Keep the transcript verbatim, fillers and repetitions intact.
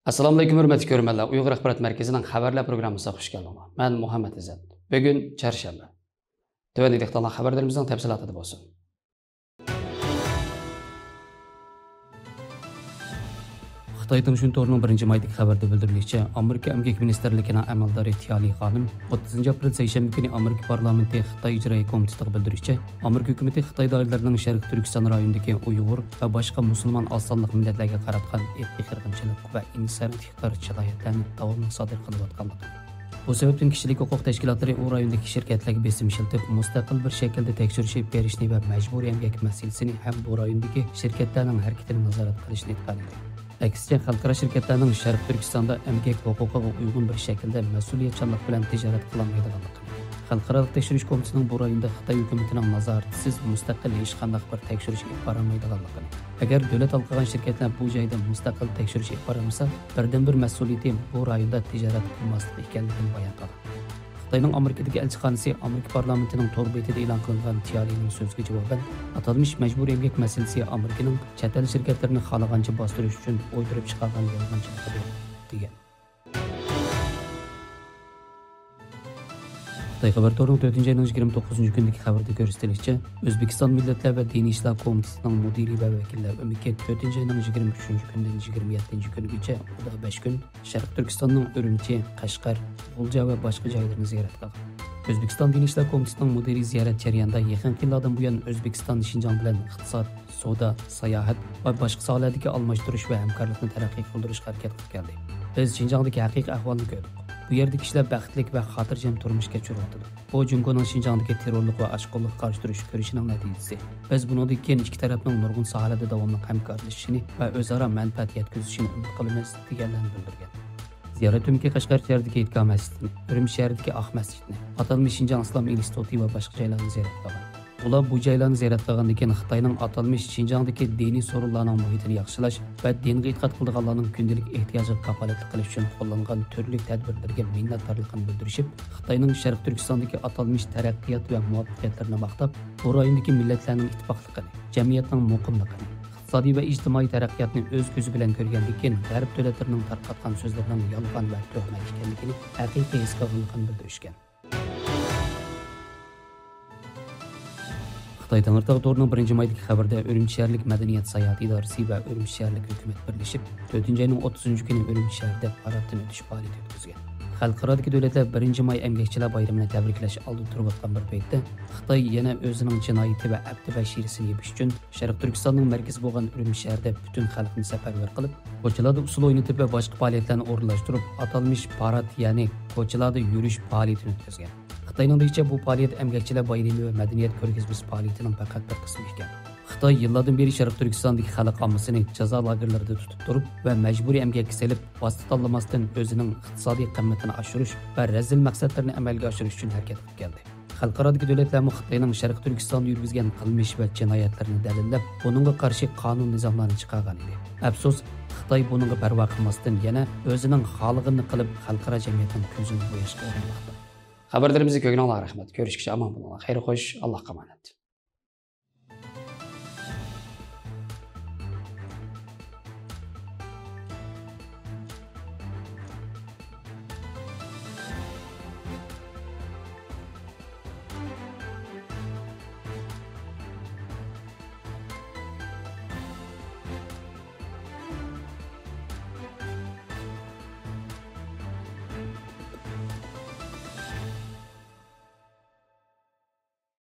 ئەسسالامۇئەلەيكۇم، ھۆرمەتلىك كۆرۈرمەنلەر. ئۇيغۇر ئاخبارات مەركىزىنىڭ خەۋەرلەر پروگراممىسىغا خۇش كەلدىڭلار. مەن مۇھەممەت ئىززەت. بۈگۈن چارشەنبە. تۆۋەندىكى دېھقانلار خەۋەرلىرىمىزنىڭ تەپسىلاتىدا بولسۇن. خىتاي تىڭشۈن تورىنىڭ بىرىنچى مايدىكى خەۋىرىدە بىلدۈرۈلۈشىچە، ئامېرىكا ئەمگەك مىنىستىرلىكىنىڭ ئەمەلدارى تيالى خانىم ئوتتۇزىنچى ئاپرېل سەيشەنبە كۈنى ئامېرىكا پارلامېنتى خىتاي ئىجرائىيە كومىتېتىغا بىلدۈرۈشىچە، ئامېرىكا ھۆكۈمىتى خىتاي دائىرىلىرىنىڭ شەرقىي تۈركىستان رايونىدىكى ئۇيغۇر ۋە باشقا مۇسۇلمان ئاز سانلىق مىللەتلەرگە قاراتقان ئىرقىي قىرغىنچىلىق ۋە ئىنسانىيەتكە قارشى جىنايەتلەرنى داۋاملىق سادىر قىلىۋاتقانلىقىنى، بۇ سەۋەبتىن كىشىلىك ھوقۇق تەشكىلاتلىرى ئۇ رايوندىكى شىركەتلەرگە بېسىم ئىشلىتىپ، مۇستەقىل بىر شەكىلدە تەكشۈرۈش ئېلىپ بېرىشنى ۋە مەجبۇرىي ئەمگەك مەسىلىسىنى ھەم بۇ رايوندىكى شىركەتلەرنىڭ ھەرىكىتىنى نازارەت قىلىشنى ئېيتقان ئىدى. ئەكسىچە، خەلقئارا شىركەتلەرنىڭ شەرقىي تۈركىستاندا ئەمگەك ھوقۇقىغا ئۇيغۇن بىر شەكىلدە مەسئۇلىيەتچانلىق بىلەن تىجارەت قىلالمايدىغانلىقىنى، خەلقئارالىق تەكشۈرۈش كومىتېتىنىڭ بۇ رايوندا خىتاي ھۆكۈمىتىنىڭ نازارىتىسىز مۇستەقىل ھېچقانداق بىر تەكشۈرۈش ئېلىپ بارالمايدىغانلىقىنى، ئەگەر دۆلەت ھالقىغان شىركەتلەر بۇ جايدا مۇستەقىل تەكشۈرۈش ئېلىپ بارالمىسا، بىردىنبىر مەسئۇلىيىتى بۇ رايوندا تىجارەت قىلماسلىق ئىكەنلىكىنى بايان قىلغان. خىتاينىڭ ئامېرىكىدىكى ئەلچىخانىسى ئامېرىكا پارلامېنتىنىڭ تور بېتىدە ئېلان قىلىنغان تيالىنىڭ سۆزىگە جاۋابەن، ئاتالمىش مەجبۇرىي ئەمگەك مەسىلىسى ئامېرىكىنىڭ چەت ئەل شىركەتلىرىنى خالىغانچە باستۇرۇش ئۈچۈن ئويدۇرۇپ چىقارغان يالغانچىلىقىدۇر، دېگەن. خىتاي خەۋەر تورىنىڭ تۆتىنچى ئاينىڭ يىگىرمە توققۇزىنچى كۈنىدىكى خەۋىرىدە كۆرسىتىلىشىچە، ئۆزبېكىستان مىللەتلەر ۋە دىنىي ئىشلار كومىتېتىنىڭ مۇدىرى ۋە ۋەكىللەر ئۆمىكى تۆتىنچى ئاينىڭ يىگىرمە ئۈچىنچى كۈنىدىن يىگىرمە يەتتىنچى كۈنىگىچە ئۇدا بەش كۈن شەرقىي تۈركىستاننىڭ ئۈرۈمچى، قەشقەر، غۇلجا ۋە باشقا جايلىرىنى زىيارەت قىلغان. ئۆزبېكىستان دىنىي ئىشلار كومىتېتىنىڭ مۇدىرى زىيارەت جەريانىدا يېقىنقى يىللاردىن بۇيان ئۆزبېكىستان شىنجاڭ بىلەن ئىقتىساد، سودا، ساياھەت ۋە باشقا ساھەلەردىكى ئالماشتۇرۇش ۋە ھەمكارلىقنى تەرەققىي قىلدۇرۇشقا ھەرىكەت قىلىپ كەلدى. بىز شىنجاڭدىكى ھەقىقىي ئەھۋالنى كۆردۇق. بۇ يەردىكى كىشىلەر بەختلىك ۋە خاتىرجەم تۇرمۇش كەچۈرۈۋاتىدۇ. بۇ جۇڭگونىڭ شىنجاڭدىكى تېررورلۇق ۋە ئاشقۇنلۇققا قارشى تۇرۇش كۈرىشىنىڭ نەتىجىسى. بىز بۇنىڭدىن كېيىن ئىككى تەرەپنىڭ نۇرغۇن ساھەلەردە داۋاملىق ھەمكارلىشىشىنى ۋە ئۆزئارا مەنپەئەت يەتكۈزۈشىنى ئۈمىد قىلىمىز، دېگەنلەرنى بىلدۈرگەن. زىيارەت ئۆمىكى قەشقەر شەھىرىدىكى ئېتىكا مەسچىتىنى، ئۈرۈمچى شەھىرىدىكى ئاق مەسچىتنى، ئاتالمىش شىنجاڭ ئىسلام ئىنستىتۇتى ۋە باشقا جايلارنى زىيارەت قىلغان. ئۇلار بۇ جايلارنى زىيارەت قىلغاندىن كېيىن، خىتاينىڭ ئاتالمىش شىنجاڭدىكى دىنىي سورۇنلارنىڭ مۇھىتىنى ياخشىلاش ۋە دىنغا ئېتىقاد قىلىدىغانلارنىڭ كۈندىلىك ئېھتىياجىغا كاپالەتلىك قىلىش ئۈچۈن قوللانغان تۈرلۈك تەدبىرلىرىگە مىننەتدارلىقىنى بىلدۈرۈشۈپ، خىتاينىڭ شەرقىي تۈركىستاندىكى ئاتالمىش تەرەققىيات ۋە مۇۋەپپەقىيەتلىرىنى ماختاپ، بۇ رايوندىكى مىللەتلەرنىڭ ئىتتىپاقلىقىنى، جەمئىيەتنىڭ مۇقىملىقىنى، ئىقتىسادىي ۋە ئىجتىمائىي تەرەققىياتنى ئۆز كۆزى بىلەن كۆرگەندىن كېيىن، غەرب دۆلەتلىرىنىڭ تارقاتقان سۆزلىرىنىڭ يالغان ۋە تۆھمەت ئىكەنلىكىنى ھەقىقىي ھېس قىلغانلىقىنى بىلدۈرۈشكەن. خىتاي تەڭرىتاغ تورىنىڭ بىرىنچى مايدىكى خەۋىرىدە ئۈرۈمچى شەھەرلىك مەدەنىيەت ساياھىتى ئىدارىسى ۋە ئۈرۈمچى شەھەرلىك ھۆكۈمەت بىرلىشىپ، تۆتىنچى ئاينىڭ ئوتتۇزىنچى كۈنى ئۈرۈمچى شەھىرىدە پاراتتىن ئۆتۈش پائالىيىتى ئۆتكۈزگەن. خەلقئارادىكى دۆلەتلەر بىرىنچى ماي ئەمگەكچىلەر بايرىمىنى تەبرىكلەش ئالدىدا تۇرۇۋاتقان بىر پەيتتە، خىتاي يەنە ئۆزىنىڭ جىنايىتى ۋە ئەپتى ۋەھشىيلىكىنى يېپىش ئۈچۈن شەرقىي تۈركىستاننىڭ مەركىزى بولغان ئۈرۈمچى شەھىرىدە پۈتۈن خەلقنى سەپەرۋەر قىلىپ، كوچىلاردا ئۇسسۇل ئوينىتىپ ۋە باشقا پائالىيەتلەرنى ئورۇنلاشتۇرۇپ، ئاتالمىش پاراد، يەنى كوچىلاردا يۈرۈش پائالىيىتىنى ئۆتكۈزگەن. خىتاينىڭ دېيىشىچە، بۇ پائالىيەت ئەمگەكچىلەر بايرىمى ۋە مەدەنىيەت كۆرگەزمىسى پائالىيىتىنىڭ پەقەت بىر قىسمى ئىكەن. خىتاي يىللاردىن بېرى شەرقىي تۈركىستاندىكى خەلق ئاممىسىنى جازا لاگېرلىرىدا تۇتۇپ تۇرۇپ ۋە مەجبۇرىي ئەمگەككە سېلىپ، ۋاسىتە تاللىماستىن ئۆزىنىڭ ئىقتىسادىي قىممىتىنى ئاشۇرۇش ۋە رەزىل مەقسەتلىرىنى ئەمەلگە ئاشۇرۇش ئۈچۈن ھەرىكەت قىلىپ كەلدى. خەلقئارادىكى دۆلەتلەرمۇ خىتاينىڭ شەرقىي تۈركىستاندا يۈرگۈزگەن قىلمىش ۋە جىنايەتلىرىنى دەلىللەپ، بۇنىڭغا قارشى قانۇن نىزاملارنى چىقارغان ئىدى. ئەپسۇس، خىتاي بۇنىڭغا پەرۋا قىلماستىن، يەنە ئۆزىنىڭ خالىغىنىنى قىلىپ، خەلقئارا جەمئىيەتنىڭ كۆزىنى بوياشقا ئۇرۇنماقتا. خەۋەرلىرىمىزنى كۆرگىنىڭلارغا رەھمەت. كۆرۈشكىچە ئامان بولۇڭلار. خەير خوش، ئاللاھقا ئامانەت.